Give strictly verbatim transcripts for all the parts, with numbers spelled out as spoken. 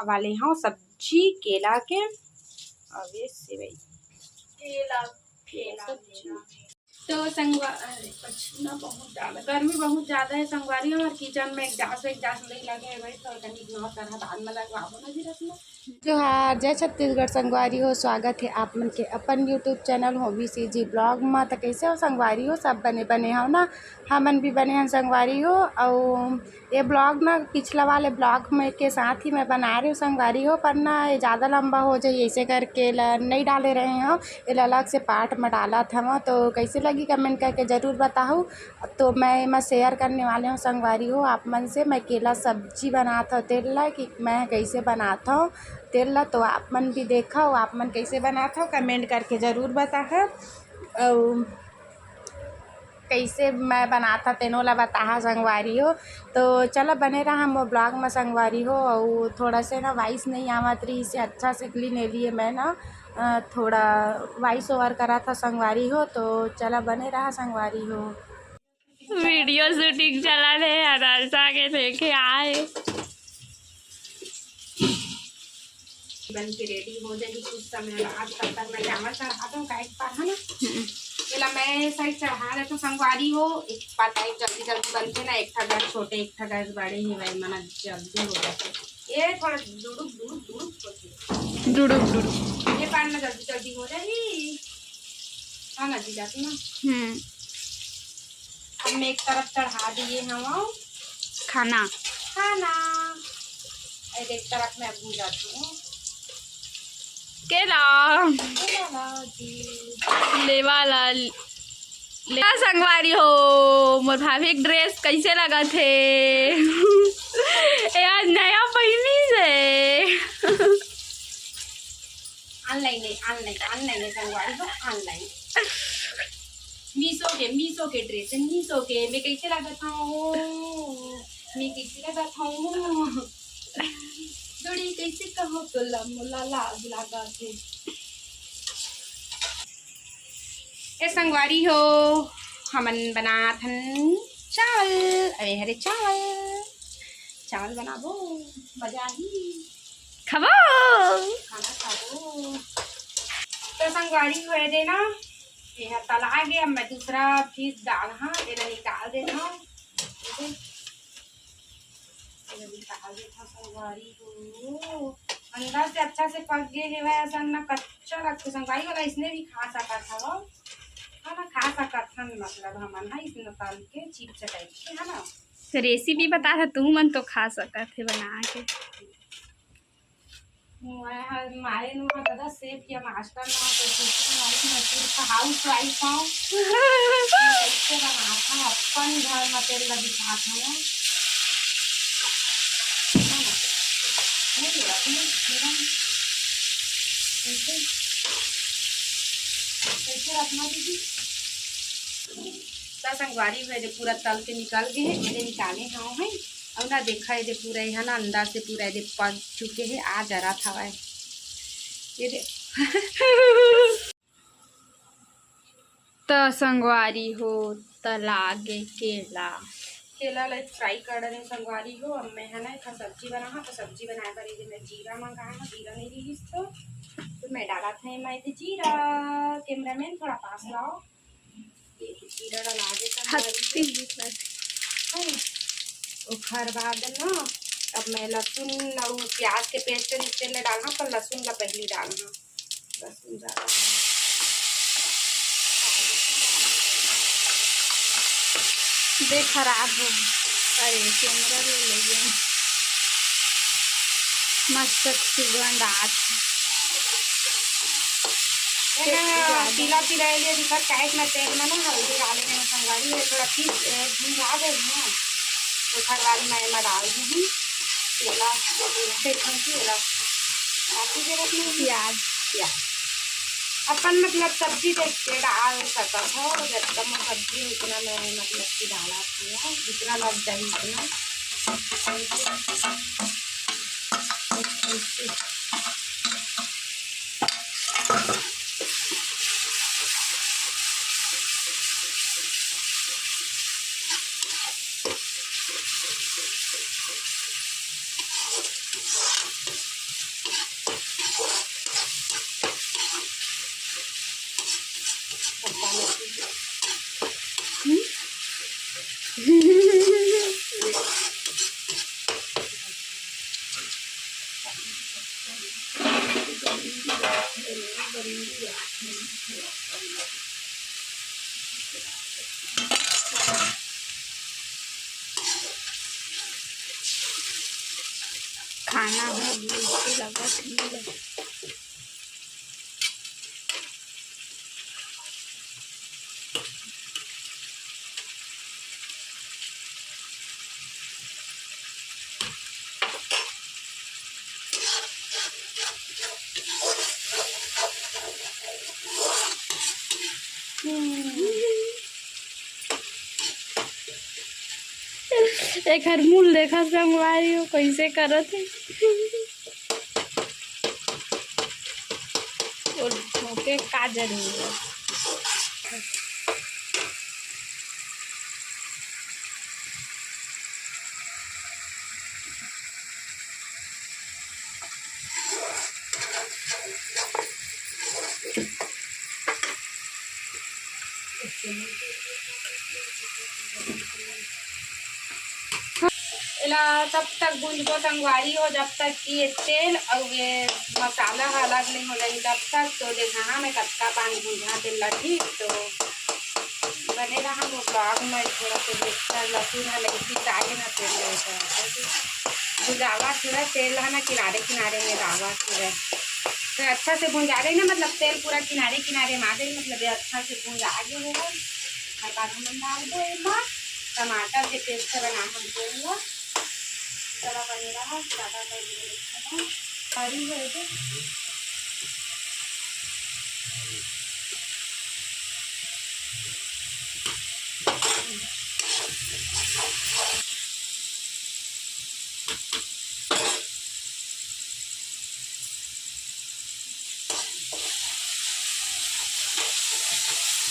वाले हव सब्जी केला के, अउ ये सेवई। केला, केला, सब्जी। तो संगवा-, अरे, पसीना बहुत ज्यादा, गर्मी बहुत ज्यादा है संगवारी हो, अउ किचन में एग्जास्ट, एग्जास्ट नहीं लगे है भाई, तो कहीं इग्नोर कर, बाद में लगवाबो ना जी रखना। जोहार, जय छत्तीसगढ़ संगवारी हो, स्वागत है आप मन के अपन YouTube channel Homi CG blog में। तो कैसे हो संगवारी हो, सब बने बने हो ना? हमन भी बने हन संगवारी हो। अउ ये ब्लॉग ना पिछला वाले ब्लॉग में के साथ ही मैं बना रही हूँ संगवारी हो, पर ना ये ज़्यादा लंबा हो जाए, ऐसे करके ला नहीं डाले रहे हो, ये ला अलग से पार्ट में डालत हव। तो कैसे लगी कमेंट करके ज़रूर बताहू। तो मैं एमा शेयर करने वाले हव संगवारी हो आप मन से, मैं केला सब्जी बनात हव तेल ला, कि मैं कैसे बनात हव तेल ला। तो आप मन भी देखव, आप मन कैसे बनात हव कमेंट करके ज़रूर बताहव। अउ कैसे मैं बनात हव तेनो ला बताहा संगवारी हो। तो चला बने रहा मोर ब्लॉग में संगवारी हो। अउ थोड़ा से ना वॉइस नहीं आवत रही, इसे अच्छा से क्लीन ले लिए मैं ना, अ, थोड़ा वॉइस ओवर करा था संगवारी हो। तो चला बने रहा संगवारी हो। वीडियो शूटिंग चला रहे, अनर्सा के देखे आए। बन के रेडी हो जाही कुछ समय बाद। तब तक मैं चावल चढ़ा दूँ, काहे के पार है ना। हम्म। एला मैं साइड चढ़ा देता हूँ संगवारी हो। एक पार टाइम जल्दी जल्दी बनते ना, एक ठा गैस छोटे, एक ठा गैस बड़े ही भाई, मना जल्दी हो जाते। ये थोड़ा दुड़ुक दुड़ुक दुड़ुक होती है। दुड़ुक दुड़ुक। ये पार ना जल्दी जल्दी हो जाही। हाँ ना जी, जाती ना। हम्म। अब मैं एक तरफ चढ़ा दिए हव खाना। खाना। अरे, एक तरफ मैं भून जाती हूँ। केला। केला ला जी। लेवा ला ले। संगवारी हो, मोर भाभी के ड्रेस कैसे लगत हे? ए, आज नया पहिनी से। ऑनलाइन नहीं, ऑनलाइन, ऑनलाइन है संगवारी हो, ऑनलाइन। मीशो के, मीशो के ड्रेस है, मीशो के। मैं कैसे लगत हूँ? मैं कैसे लगत हूँ? जोड़ी कैसे कहो तोला मोला लाज लागत हे। ए संगवारी हो, हमन बनात हन चावल। अरे हरे चावल, चावल बनाबो, मजा आही। खाबो। खाना खाबो। तो संगवारी हो, ए दे ना, ये ह तला गे, अब मैं दूसरा फिर डाल, हाँ, ये निकाल देना। ये दे, ये निकाल देता संगवारी हो। अंदर से अच्छा से पक गे हेवय, असन ना कच्चा लगथे संगवारी वाला, इसने भी खा सकत हव, है ना, खा सकत हन, मतलब हमन हा इसने तल के चिप्स टाइप के, है ना। तो रेसिपी बता था, तू मन तो खा सकत हे बना के। मैं ह-, मारे नु ह ददा सेफ या मास्टर ना हो, तो कुकिंग वाली मैं सिर्फ हाउस वाइफ हूँ। मैं कैसे बनाता हूँ, अपन घर में तेल लगी खात हूँ। है ना? नहीं, अपने मेरा कैसे, कैसे रखना दीदी? त संगवारी हो, एदे पूरा तल के निकल गे हे, एदे निकाले हव है। अउ ना देखा, एदे पूरा यहाँ ना अंदर से पूरा एदे पक चुके हे, आ जरत हवय। ये दे। त संगवारी हो, त लागे केला। केला ला फ्राई कर डरे संगवारी हो। अब मैं है ना एक सब्जी बनाहा, तो सब्जी बनाए बर ये मैं जीरा मंगाए हव, जीरा नहीं रहिस तो, तो मैं डालत हव एमा ये जीरा। कैमरामैन थोड़ा पास लाओ। ये जीरा डाला आगे तक हत्ती। है। ओखर बाद ना अब मैं लहसुन अउ प्याज के पेस्ट नीचे में डालना, पर लहसुन ला पहली डालना। लहसुन ज्यादा। दे खराब हो। अरे, कैमरा ले ले गए। मस्त सुगंध आत हे। एला पीला पीला ले दिखत, काहे कि मैं तेल में ना हल्दी डाले हव संगवारी, ये थोड़ा पीस, ए, भुंजा दे ना, तो घरवाली मैं एमा डाल दूंगी। केला, देखो केला, बाकी जरूरत नहीं है। प्याज। प्याज। अपन मतलब सब्जी देख के डाल सकत हो, जब कम सब्जी उतना मैं मतलब कि डाला थी, जितना लग जाए उतना। ना हो, भूख तो लगत ही है। एकर मुंह देखा संगवारी हो, कैसे करत हे। और ओके का जरूरत? एला तब तक भूंजबो संगवारी हो, जब तक कि ये तेल अउ ये मसाला ह अलग नहीं हो जाही, तब तक। तो देखा हाँ, मैं कतका पानी भूंजा तेल ला, ठीक। तो बने रहा हम vlog में, थोड़ा सा देखता लहसुन ह लगी पिसाए ना तेल में, तो भुजावा थोड़ा तेल है ना किनारे किनारे में रावा थोड़ा। तो अच्छा से भुंजा रही ना, मतलब तेल पूरा किनारे किनारे में आ गई, मतलब ये अच्छा से भुंजा गया होगा। और बाद में डाल दो एक बार टमाटर के पेस्ट से बना हम तेल ला। चला बने रहा, ज़्यादा कर दिया, हरी है तो।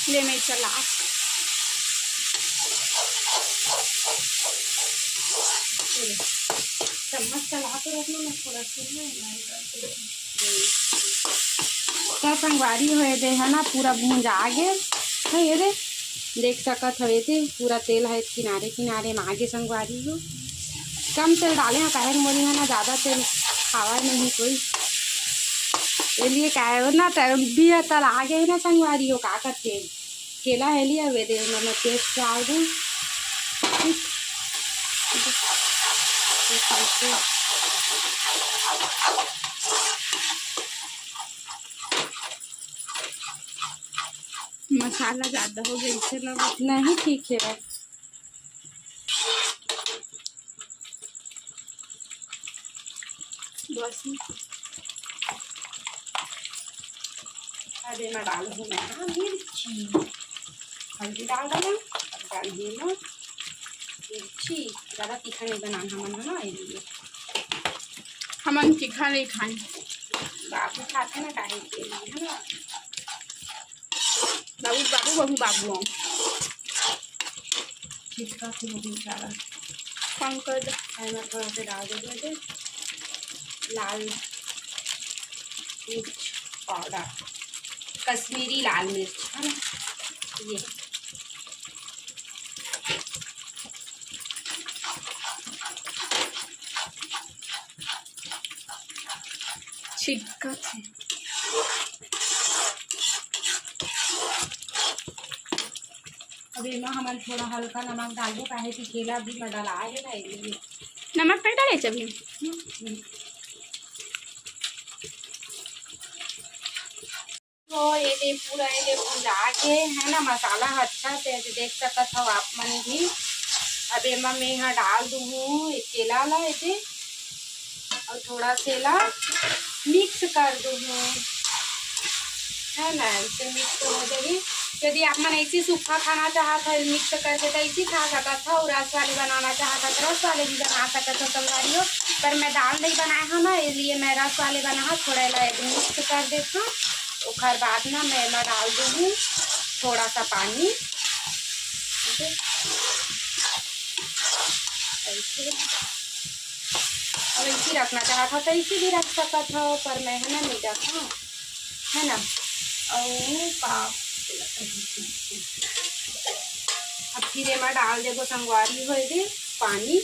ले, मैं चला, चलो, चम्मच चला के रख लो ना, थोड़ा सा ना, तो संगवारी हो, ये दे है ना, पूरा भुंजा गे है। ये दे, देख सकत हो, ये दे पूरा तेल है किनारे किनारे में आगे संगवारी हो। कम तेल डाले हैं, काहे मोरी है ना, ज़्यादा तेल खावा नहीं कोई, ये लिए काहे हो ना, तब भी तल आगे है ना संगवारी हो, का करते केला है लिया, वे दे मैं पेस्ट डाल दूँ। ठीक। मसाला ज़्यादा हो गया, इसे लगा नहीं, ठीक है बस। बस। अब एमा डालहूँ मैं मिर्ची, हल्दी डाल देना, अब डालहूँ मैं मिर्ची। ज़्यादा तीखा नहीं बनाना हमन ह ना, ये लिए हमन तीखा नहीं खाए। बाबू खाते ना, काहे के लिए, है ना? बाबू, बाबू, बाबू, बाबू। छिटका से मुझे सारा कम कर दो। एमा थोड़ा सा डाल देंगे लाल मिर्च पाउडर, कश्मीरी लाल मिर्च, है ना? ये छिटका से। अब एमा हमन थोड़ा हल्का नमक डालबो, काहे कि केला भी मैं डलाए हे ना, ये नमक नहीं डाले अभी। हम्म। तो ये दे पूरा ये दे भुंजा के है ना, मसाला ह अच्छा से, ये देख सकत हो आप मन भी। अब एमा मैं ह डाल दूहूँ ये केला ला, ये दे अउ थोड़ा से ला मिक्स कर दूहूँ, है ना, इसे मिक्स हो जाही। यदि आप मन ऐसी सूखा खाना चाहत हो मिक्स करके, तो ऐसी खा सकत हो, अउ रस वाले बनाना चाहत हो तो रस वाले भी बना सकत हो संगवारी हो। पर मैं दाल नहीं बनाए हूँ ना, इसलिए मैं रस वाले बना हूँ। थोड़ा ला मिक्स कर देत हूँ, ओकर बाद ना मैं एमा डाल दूहूँ थोड़ा सा पानी। ठीक है, ऐसे। अब ऐसे रखना चाहत हो तो ऐसे भी रख सकत हो, पर मैं है ना नहीं रखा, है ना। अउ का, अब फिर एमा डाल देबो संगवारी हो दे पानी।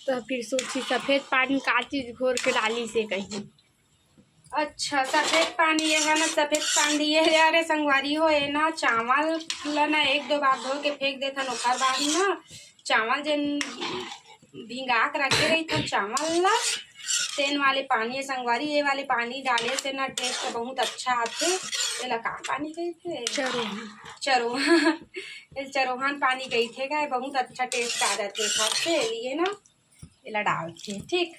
तो फिर सोची सफेद पानी का चीज घोर के डाली से कहीं। अच्छा, सफेद पानी ये है ना, सफेद पानी ये है। अरे संगवारी हो, ये ना चावल ला ना एक दो बार धो के फेंक देथन, ओकर बाद ना चावल जेन भिंगा के रखे रहिथन चावल ला, तेन वाले पानी ये संगवारी, ये वाले पानी डाले से ना टेस्ट बहुत अच्छा आथे। एला का पानी कहिथे? चरोहन। चरोहन। ये चरोहन पानी कहिथे का, बहुत अच्छा टेस्ट आ जाथे। सबसे लिए ना एला डालथे। ठीक,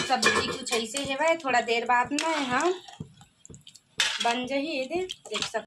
सब्जी कुछ ऐसे हेवय, थोड़ा देर बाद में हम बन जही। ये दे, देख सकते